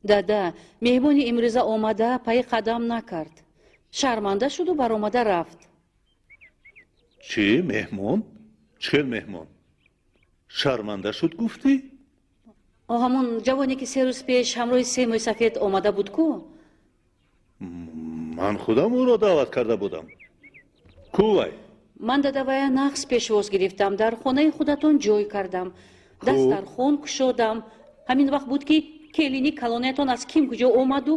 Дада, меҳмони имрӯза омада пайи қадам накард. Шарманда шуду баромада рафт. Чӣ меҳмон? Чӣ меҳмон? Шарманда шуд гуфтӣ? Ҳамон ҷавоне ки 3 рӯз пеш ҳамроҳи 3 мӯйсафед омада буд ку? Ман худам ӯро даъват карда будам. Ку вай? Ман дадавая нақс пешвоз гирифтам, дар хонаи худатон ҷой кардам, дастархон кушодам. Ҳамин вақт буд ки келини калонаятон аз ким куҷо омаду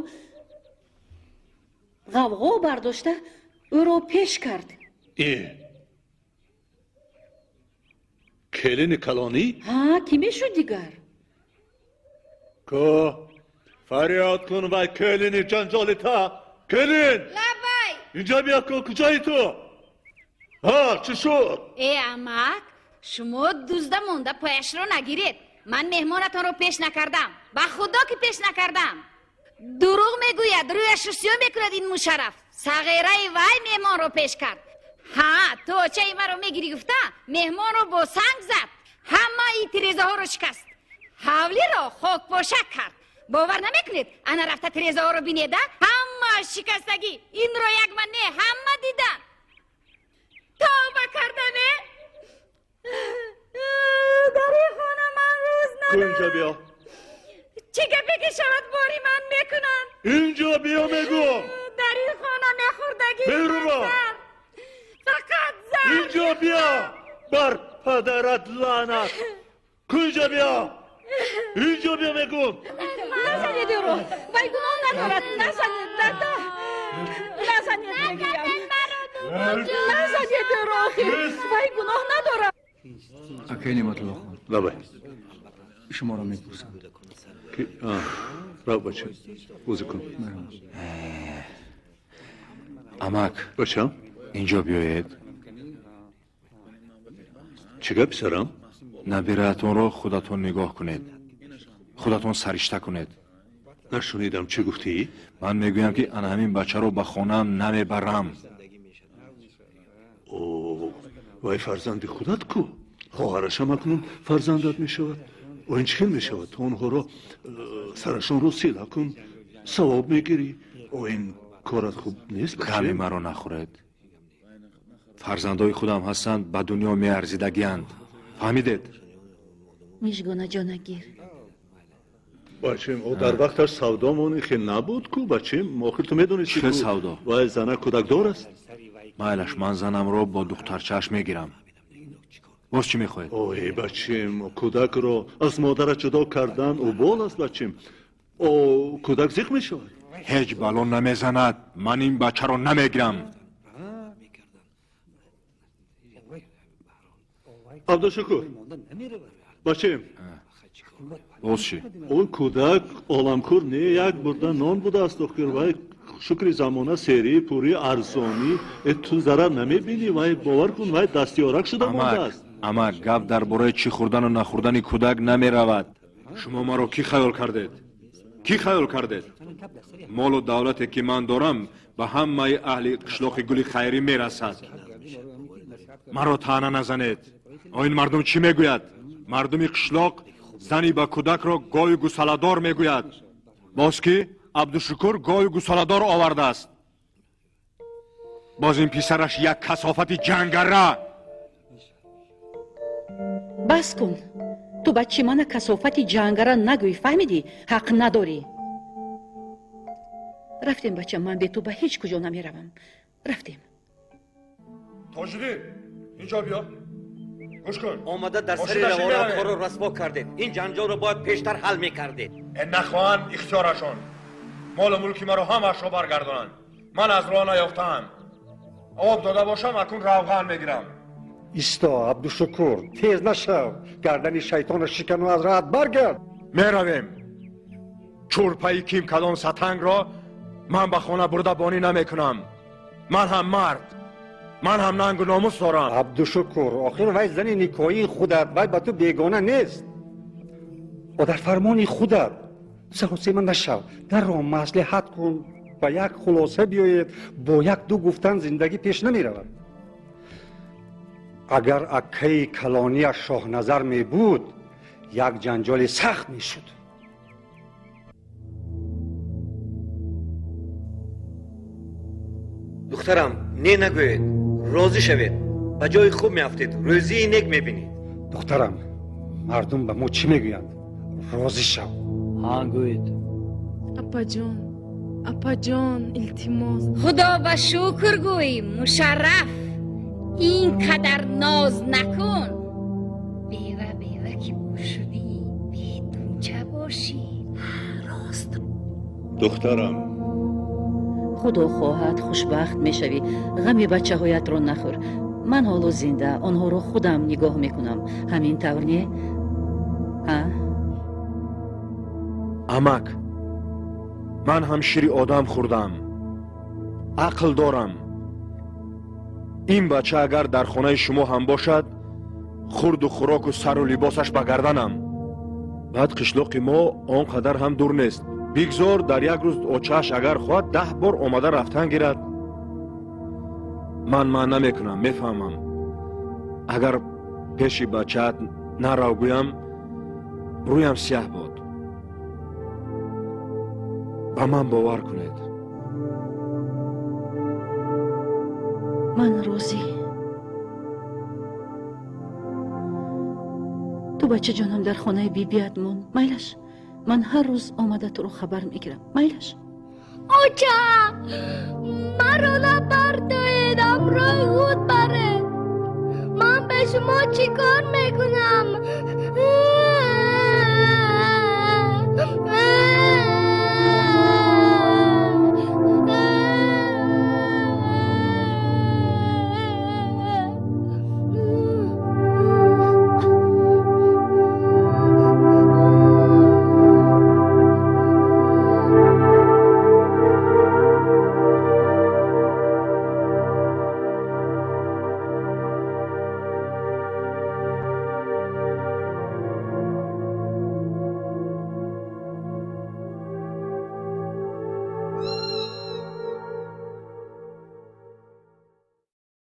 ғавғо бардошта ӯро пеш кард. Келини калонӣ? Ҳа, кӣ мешуд дигар? Ку фарёд кун вай келини ҷанҷолита. Келин! Лабай! Инҷо биё ку, куҷои ту? Ҳа, чӣ шуд? Э, амак, шумо дузда монда пояшро нагиред. Ман меҳмонатонро пеш накардам. Ба худо ки пеш накардам. Дурӯғ мегӯяд, рӯяшро сиёҳ мекунад ин мушарраф. Сағираи вай меҳмонро пеш кард. Ҳа, ту очаи маро мегирӣ гуфта, меҳмонро бо санг зад. Ҳамаи тирезаҳоро шикаст. Ҳавлиро хокпошак кард. Бовар намекунед? Ана рафта тирезаҳоро бинеда, ҳамааш шикастагӣ. Инро як ман не, ҳама дидан. Тавба кардаме? Дар ин хона ман рӯз надорам. Инҷо биё. Чӣ гапе ки шавад бори ман мекунанд. Инҷо биё мегӯм. Дар ин хона мехӯрдагӣ. Фақат зар. Инҷо биё. Бар падарат лаънат. Куҷо биё. Инҷо биё мегӯм. Назанед ӯро. Вай гуноҳ надорад. Назанед, дада. Назанед мегӯям. Назанед ӯро охир. Вай гуноҳ надорад. Акай Неъматуллохон. Лабай. Шуморо мепурсам. Рав бача, бозӣ кун. Амак. Бачам. Инҷо биёед. Чӣ гап писарам? Набираатонро худатон нигоҳ кунед. Худатон саришта кунед. Нашунидам, чӣ гуфтӣ? Ман мегӯям ки ана ҳамин бачаро ба хонаам намебарам. О, вай фарзанди худат ку? Хоҳарашам акнун фарзандат мешавад. О, ин чӣ хел мешавад? Ту онҳоро сарашонро сила кун, савоб мегирӣ. О, ин корат хуб нест. Ғами маро нахӯред. Фарзандои худам ҳастанд, ба дунё меарзидагианд. Фаҳмидед? Мижгона ҷонагир. Бачем, о дар вақташ савдомон хел набуд ку, бачем? Охир ту медонисти ку? Чӣ савдо? Вай зана кӯдакдор аст. Майлаш, ман занамро бо духтарчааш мегирам. Боз чӣ мехоҳед? Ой, бачем, кӯдакро аз модараш ҷудо кардан убол аст, бачем. О, кӯдак зиқ мешавад. Ҳеҷ бало намезанад. Ман ин бачаро намегирам. Абдушукур, бачем. Боз чӣ? Он кӯдак оламхӯр не, як бурда нон будааст охир. Вай шукри замона серӣ, пурӣ, арзонӣ. Ту зарар намебинӣ, вай бовар кун, вай дастиёрак шуда мондааст. Амак, гап дар бораи чӣ хӯрдану нахӯрдани кӯдак намеравад. Шумо маро кӣ хаёл кардед? Кӣ хаёл кардед? Молу давлате ки ман дорам ба ҳамаи аҳли қишлоқи Гули Хайрӣ мерасад. Маро таъна назанед. О, ин мардум чӣ мегӯяд? Мардуми қишлоқ зани ба кӯдакро гови гусаладор мегӯяд. Боз ки Абдушукур гови гусаладор овардааст. Боз ин писараш як касофати ҷангара. Бас кун. Ту бачи мана касофати ҷангара нагӯй, фаҳмидӣ? Ҳақ надорӣ. Рафтем, бача, ман бе ту ба ҳеҷ куҷо намеравам. Рафтем. Тоҷиддин, инҷо биё. Гӯш кун. Омада дар сари равораҳоро расво кардед. Ин ҷанҷолро бояд пештар ҳал мекардед. Нахоҳанд ихтиёрашон. Молу мулки маро ҳамаашро баргардонанд. Ман аз роҳ наёфтаам. Об дода бошам, акун равған мегирам. Исто, Абдушукур, тез нашав. Гардани шайтонро шикану аз роҳат баргард. Меравем. Чӯрпаи ким калон сатангро ман ба хона бурда бонӣ намекунам. Ман ҳам мард, ман ҳам нангу номус дорам. Абдушукур, охир вай зани никоҳии худат, вай ба ту бегона нест. О дар фармони худат. Саросема нашав, дарро маслиҳат кун, ба як хулоса биёед. Бо як ду гуфтан зиндагӣ пеш намеравад. Агар аккаи калонияш Шоҳназар мебуд, як ҷанҷоли сахт мешуд. Духтарам, не нагӯед, розӣ шавед, ба ҷои хуб меафтед, рӯзии нек мебинед. Духтарам, мардум ба мо чӣ мегӯянд? Розӣ шав. Ҳа, гӯед. Апаҷон, апаҷон, илтимос. Худо ба шукр гӯй, Мушарраф, ин қадар ноз накун. Бева бева ки шудӣ, бедунча бошӣ. Рост. Духтарам, худо хоҳад хушбахт мешавӣ. Ғами бачаҳоятро нахӯр. Ман ҳоло зинда, онҳоро худам нигоҳ мекунам. Ҳамин тавр не? Ҳа? Амак, ман ҳам шири одам хӯрдам, ақл дорам. Ин бача агар дар хонаи шумо ҳам бошад, хурду хӯроку сару либосаш ба гарданам. Баъд қишлоқи мо он қадар ҳам дур нест. Бигзор дар як рӯз очааш агар хоҳад 10 бор омада рафтан гирад. Ман манъ намекунам, мефаҳмам. Агар пеши бачаат нарав гӯям, рӯям сиёҳ бод. Ба ман бовар кунед. Ман розӣ. Ту бачаҷонам дар хонаи бибият мон. Майлаш, ман ҳар рӯз омада туро хабар мегирам. Майлаш. Оча, маро набардоед, ҳамроҳи худ баред. Ман ба шумо чӣ кор мекунам?